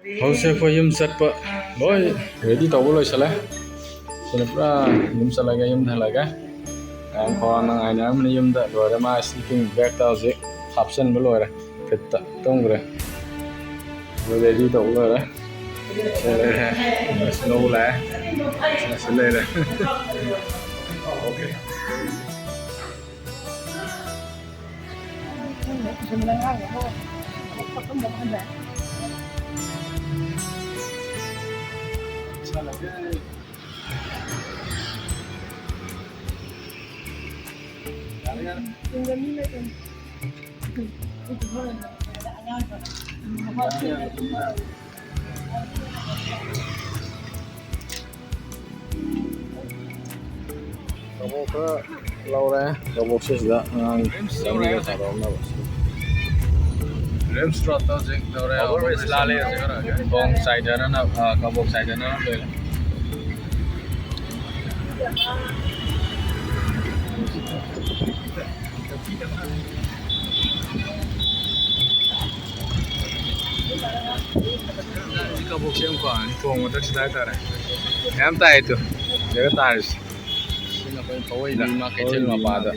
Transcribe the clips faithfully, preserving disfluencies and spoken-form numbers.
ꯍꯧꯖꯤꯛꯁꯦ ꯑꯩꯈꯣꯏ ꯌꯨꯝ ꯆꯠꯄ ꯂꯣꯏ ready ꯇꯧꯕ ꯂꯣꯏꯁꯜꯂꯦ꯫ ꯁꯤꯅ ꯄꯨꯔꯥ ꯌꯨꯝ ꯆꯠꯂꯒꯦ, ꯌꯨꯝꯗ ꯍꯜꯂꯒꯦ꯫ ꯃꯌꯥꯝ ꯈꯧꯔꯥꯡꯅ ꯉꯥꯏꯅꯔꯝꯕꯅꯤ ꯌꯨꯝꯗ꯫ ꯂꯣꯏꯔꯦ, ꯃꯥ sleeping bag ꯇ ꯍꯧꯖꯤꯛ ꯍꯥꯞꯆꯤꯟꯕ ꯂꯣꯏꯔꯦ꯫ ꯐꯤꯠꯇ ꯇꯨꯝꯈ꯭ꯔꯦ꯫ ꯑꯗꯨ ready ꯇꯧꯕ ꯂꯣꯏꯔꯦ꯫ ꯁꯤ ꯂꯩꯔꯦ꯫ ꯁꯤ ꯂꯧꯕ ꯂꯥꯛꯑꯦ꯫ ꯁꯤ ꯂꯩꯔꯦ꯫ Okay꯫ ꯀꯕꯣꯛ ꯈꯔ ꯂꯧꯔꯦ꯫ ꯀꯕꯣꯛꯁꯦ ꯁꯤꯗ ꯑꯉꯥꯡ ꯆꯥꯃꯤꯟꯅ ꯊꯥꯗꯣꯛꯅꯕ꯫ ꯔꯤꯝꯁ ꯔꯣꯗꯇ ꯍꯧꯖꯤꯛ ꯇꯧꯔꯦ꯫ Over bridge ꯂꯥꯜꯂꯦ ꯍꯧꯖꯤꯛ꯫ ꯈꯣꯡ ꯆꯥꯏꯗꯅꯅ, ꯑ, ꯀꯕꯣꯛ ꯆꯥꯏꯗꯅꯅ ꯂꯩꯔꯦ꯫ ꯀꯕꯣꯛꯁꯦ ꯌꯥꯝ ꯀꯣ, ꯊꯣꯡ ꯃꯊꯛꯁꯤꯗ ꯍꯥꯏꯇꯥꯔꯦ꯫ ꯃꯌꯥꯝ ꯇꯥꯏ ꯇꯨ꯫ ꯁꯤꯗꯒ ꯇꯥꯔꯤꯁꯦ꯫ ꯁꯤꯅ ꯑꯩꯈꯣꯏ ꯄꯧꯋꯩ ꯂꯤꯃꯥ ꯀꯩꯊꯦꯜ ꯃꯄꯥꯗ꯫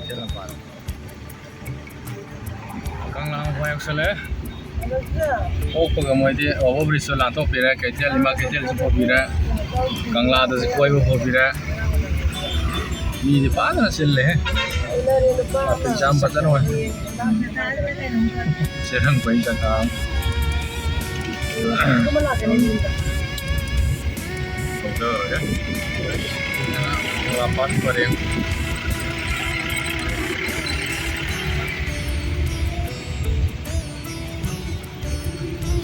ꯀꯪꯂꯥ ꯃꯄꯥ ꯌꯧꯁꯜꯂꯛꯑꯦ꯫ ꯑꯣꯛꯄꯒ ꯃꯣꯏꯗꯤ over bridge ꯁꯨ ꯂꯥꯟꯊꯣꯛꯄꯤꯔꯦ, ꯀꯩꯊꯦꯜ, ꯏꯃꯥ ꯀꯩꯊꯦꯜꯁꯨ ꯄꯨꯕꯤꯔꯦ, ꯀꯪꯂꯥꯗꯁꯨ ꯀꯣꯏꯕ ꯄꯨꯕꯤꯔꯦ꯫ ꯃꯤꯗꯤ ꯐꯖꯅ ꯆꯤꯜꯂꯦꯍꯦ꯫ Traffic jam ꯐꯖꯅ ꯑꯣꯏ꯫ ꯆꯦꯔꯪ ꯄꯩ ꯖꯒꯥ ꯑꯃ꯫ ꯊꯧꯊꯔꯒꯦ꯫ ꯀꯪꯂꯥ ꯄꯥꯠ ꯄꯔꯦꯡ꯫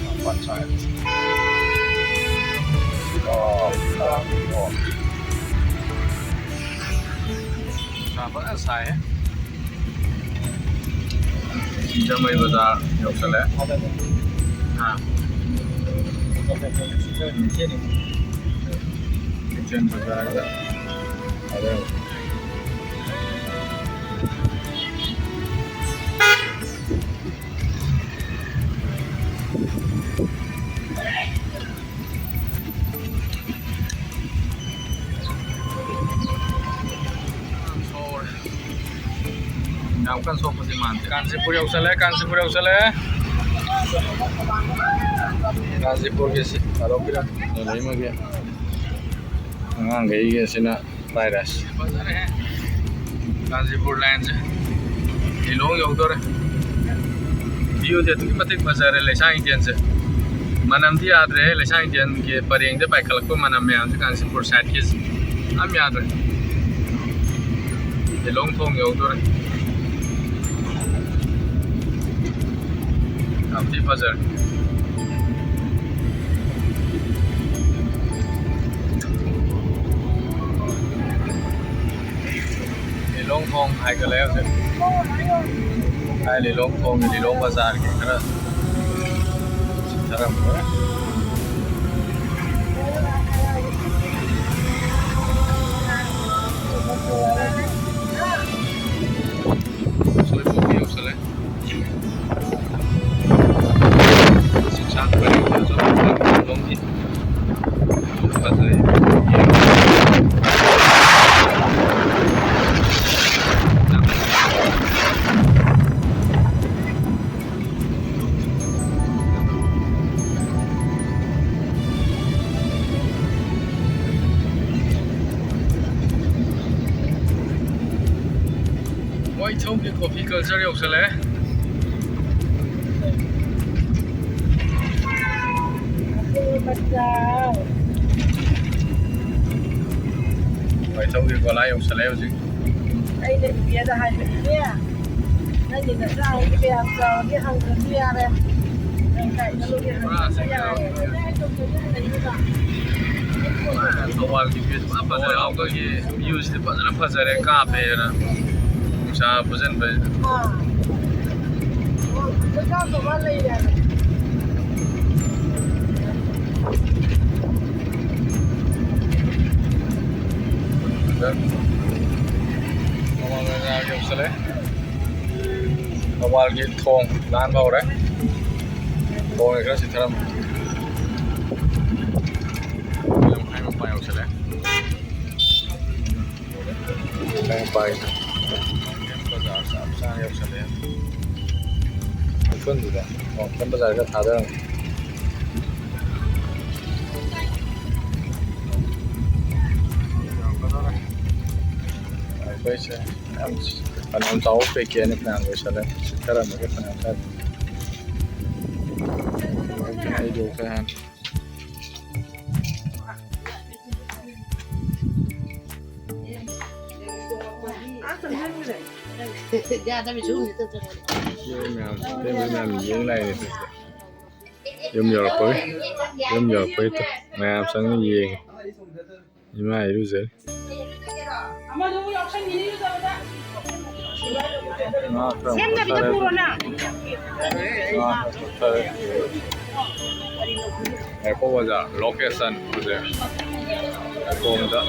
ꯀꯪꯂꯥ ꯄꯥꯠ ꯁꯥꯏ꯫ ꯑꯣ, ꯑꯣ꯫ ꯅꯨꯡꯁꯥ ꯐꯖꯅ ꯁꯥꯏꯍꯦ꯫ ꯁꯤꯡꯖꯃꯩ ꯕꯖꯥꯔ ꯌꯧꯁꯜꯂꯦ꯫ ꯍꯥ? ꯀꯩꯊꯦꯜ ꯕꯖꯥꯔꯗ꯫ ꯑꯗ ꯁꯣꯛꯄꯁꯦ ꯃꯥꯟꯗꯦ꯫ ꯀꯥꯟꯆꯤꯄꯨꯔ ꯌꯧꯁꯜꯂꯦ, ꯀꯥꯟꯆꯤꯄꯨꯔ ꯌꯧꯁꯜꯂꯦ꯫ ꯀꯥꯟꯆꯤꯄꯨꯔꯒꯤ ꯁꯤ ꯊꯥꯗꯣꯛꯄꯤꯔꯝꯃꯦ꯫ ꯂꯣꯏꯅꯃꯛꯀꯤ ꯑꯉꯥꯡꯈꯩꯒꯤ ꯑꯁꯤꯅ fried rice꯫ ꯐꯖꯔꯦꯍꯦ꯫ ꯀꯥꯟꯆꯤꯄꯨꯔ ꯂꯥꯏꯟꯁꯦ ꯂꯤꯂꯣꯡ ꯌꯧꯗꯣꯔꯦ꯫ Viewꯗꯤ ꯑꯗꯨꯛꯀꯤ ꯃꯇꯤꯛ ꯐꯖꯔꯦ ꯂꯩꯁꯥꯡ ꯊꯤꯟꯁꯦ꯫ ꯃꯅꯝꯗꯤ ꯌꯥꯗ꯭ꯔꯦꯍꯦ, ꯂꯩꯁꯥꯡ ꯊꯤꯟꯒꯤ ꯄꯔꯦꯡꯗ ꯄꯥꯏꯈꯠꯂꯛꯄ ꯃꯅꯝ ꯃꯌꯥꯝꯁꯦ ꯀꯥꯟꯆꯤꯄꯨꯔ sideꯀꯤꯁꯦ꯫ ꯌꯥꯝ ꯌꯥꯗ꯭ꯔꯦ꯫ ꯂꯤꯂꯣꯡ ꯊꯣꯡ ꯌꯧꯗꯣꯔꯦ꯫ ꯌꯥꯝ ꯊꯤ ꯐꯖꯔꯦ꯫ ꯂꯤꯂꯣꯡ ꯊꯣꯡ ꯍꯥꯏꯒꯠꯂꯛꯑꯦ ꯍꯧꯖꯤꯛ꯫ ꯍꯥꯏ, ꯂꯤꯂꯣꯡ ꯊꯣꯡꯒꯤ, ꯂꯤꯂꯣꯡ ꯕꯖꯥꯔꯒꯤ ꯈꯔ ꯆꯤꯡꯊꯔꯝꯃꯦ꯫ ꯎꯁꯣꯏ ꯄꯣꯛꯄꯤ ꯌꯧꯁꯜꯂꯦ꯫ ꯆꯤꯟꯁꯥꯡ ꯄꯔꯦꯡ ꯐꯖꯕ ꯂꯣꯝꯒꯤ꯫ ꯐꯖꯩ꯫ ꯋꯥꯏꯊꯧꯒꯤ coffee culture ꯌꯧꯁꯜꯂꯛꯑꯦ꯫ ꯋꯥꯏꯊꯧꯒꯤ ꯒꯣꯂꯥꯏ ꯌꯧꯁꯜꯂꯛꯑꯦ ꯍꯧꯖꯤꯛ꯫ ꯑꯩꯅ ꯏꯕꯦꯗ ꯍꯥꯏꯕ, "ꯏꯕꯦ, ꯅꯪꯒꯤ ꯅꯆꯥ ꯑꯍꯨꯝꯁꯦ ꯀꯌꯥꯝ ꯆꯥꯎꯔꯒꯦ ꯍꯪꯗ꯭ꯔꯁꯨ ꯌꯥꯔꯦ꯫ ꯅꯪ ꯀꯥꯏꯗ ꯂꯧꯒꯦ ꯍꯪꯗ꯭ꯔꯁꯨ ꯌꯥꯔꯦ꯫" ꯊꯧꯕꯥꯜꯒꯤ view ꯐꯖ ꯐꯖꯔꯦ, ꯑꯩꯈꯣꯏꯒꯤ viewꯁꯤꯗꯤ ꯐꯖꯅ ꯐꯖꯔꯦ, ꯀꯥꯞꯄꯦꯅ ꯅꯨꯡꯁꯥ ꯐꯨꯖꯟꯕꯁꯤꯗ꯫ ꯑꯥ꯫ ꯑꯣ, ꯂꯩꯀꯥꯞ ꯊꯧꯕꯥꯜ ꯂꯩꯔꯦ꯫ ꯊꯧꯕꯥꯜ ꯕꯖꯥꯔ ꯌꯧꯁꯜꯂꯦ꯫ ꯊꯧꯕꯥꯜꯒꯤ ꯊꯣꯡ ꯂꯥꯟꯕ ꯍꯧꯔꯦ꯫ ꯊꯣꯡꯁꯦ ꯈꯔ ꯆꯤꯛꯊꯔꯝꯃꯦ꯫ ꯂꯝꯈꯥꯏ ꯃꯄꯥ ꯌꯧꯁꯜꯂꯦ꯫ ꯂꯝꯈꯥꯏ ꯃꯄꯥꯒꯤꯁꯦ ꯕꯖꯥꯔ ꯆꯠꯂꯦ꯫ ꯆꯥ ꯌꯧꯁꯜꯂꯛꯑꯦ꯫ ꯎꯈ꯭ꯔꯨꯜꯗꯨꯗ꯫ ꯑꯣ, ꯎꯈ꯭ꯔꯨꯜ ꯕꯖꯥꯔ ꯈꯔ ꯊꯥꯗꯔꯝꯃꯦ꯫ ꯑꯩꯈꯣꯏꯁꯦ ꯌꯥꯝ ꯐꯅꯌꯥꯝ ꯆꯥꯎꯕ ꯄꯦꯀꯦꯠꯅꯤ, ꯐꯅꯌꯥꯝ ꯂꯣꯏꯁꯜꯂꯦ꯫ ꯁꯤꯠꯊꯔꯝꯃꯒ ꯐꯅꯌꯥꯝ ꯆꯥꯗꯦ꯫ ꯑꯩꯗꯣ ꯈꯔ ꯍꯥꯟꯅ ꯌꯨꯝ ꯃꯌꯥꯝ, ꯌꯨꯝ ꯃꯌꯥꯝ ꯌꯦꯡ ꯂꯥꯛꯏꯅꯦ ꯁꯤꯁꯦ꯫ ꯌꯨꯝ ꯌꯧꯔꯛꯄꯒꯤ, ꯌꯨꯝ ꯌꯧꯔꯛꯄꯒꯤ ꯃꯌꯥꯝ ꯆꯪꯉ ꯌꯦꯡꯉꯤ꯫ ꯏꯃꯥ ꯏꯔꯨꯖꯔꯤ꯫ ꯉꯥ ꯈꯔ ꯁꯦꯝꯗꯕꯤꯗ ꯐꯨꯠꯊꯔꯦ꯫ ꯄꯨꯔꯣ ꯅꯪ꯫ ꯉꯥ ꯈꯔ ꯐꯨꯠꯊꯔꯦ꯫ ꯉꯥꯏꯈꯣ ꯑꯣꯖꯥ, location ꯍꯧꯖꯤꯛ꯫ ꯉꯥꯏꯈꯣ ꯑꯝꯇ꯫